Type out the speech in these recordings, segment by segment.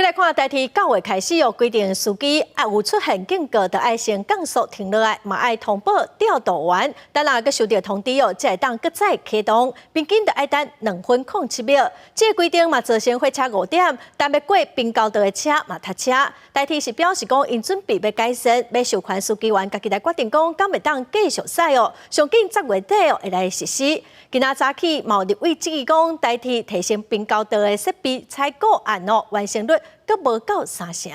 來看台鐵9月開始哦，規定司機啊有出現警告，就愛先降速停落來，嘛愛通報調度員。等若閣收著通知哦，才會當閣再啟動，平均就愛等2分07秒。這個規定嘛造成火車5點，等欲過平交道的車嘛塞車。台鐵是表示講，𪜶準備欲改善，欲授權司機員家己來決定講，敢會當繼續駛哦。上緊10月底哦會來實施。今仔早起嘛有立委質疑講，台鐵提升平交道的設備採購案哦，完成率閣無夠三成。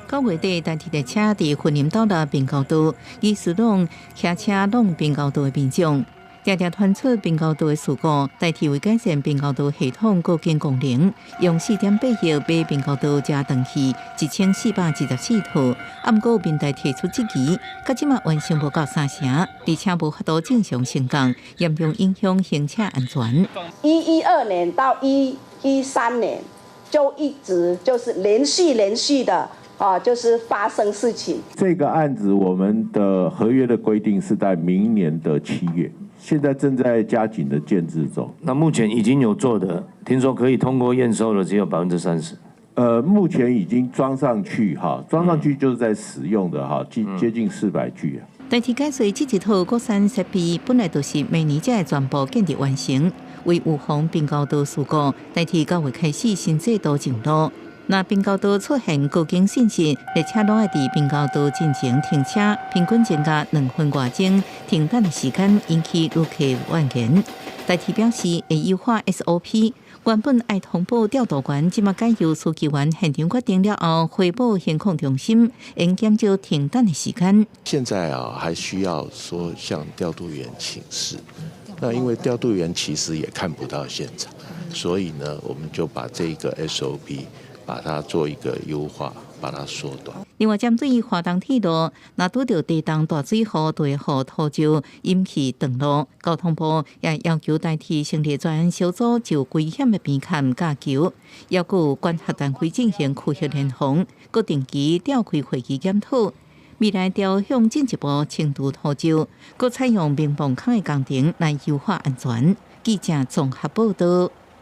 9月底，台鐵列車佇雲林鬥轆平交道，疑似挵騎車挵平交道的民眾，定定傳出平交道的事故。台鐵為改善平交道系統告警功能，用4.8億買平交道遮斷器1424套，啊，毋過民代提出質疑，到這馬完成無夠三成，而且無法度正常升降，嚴重影響行車安全。112年到113年，就一直就是連續連續的啊，就是發生事情。這個案子，我們的合約的規定是在明年的7月，現在正在加緊的建置中。那目前已經有做的，聽說可以通過驗收的只有30%。目前已經裝上去哈，裝上去就是在使用的哈，接近400具。台鐵解說，這一套國產設備本來就是明年才會全部建立完成。為預防平交道事故，台鐵9月開始新制度上路。若平交道出現告警信息，列車攏愛佇平交道進前停車，平均增加2分外鐘停等的時間，引起旅客怨言。台鐵表示會優化 SOP，原本愛通報調度員，這馬改由司機員現場決定了後，回報行控中心，應減少停等的時間。現在啊，還需要說向調度員請示。那因為調度員其實也看不到現場，所以呢，我們就把這個 SOP 把它做一個優化，把它縮短。另外，針對華東鐵路，若拄著地動大水雨，就會予土石淹去斷路。交通部也要求台鐵成立專案小組，就危險的邊崁架橋，抑閣有管轄單位進行區域聯防，閣定期召開會議檢討。未來朝向進一步清除土石，閣採用明磅空的工程來優化安全。記者綜合報道。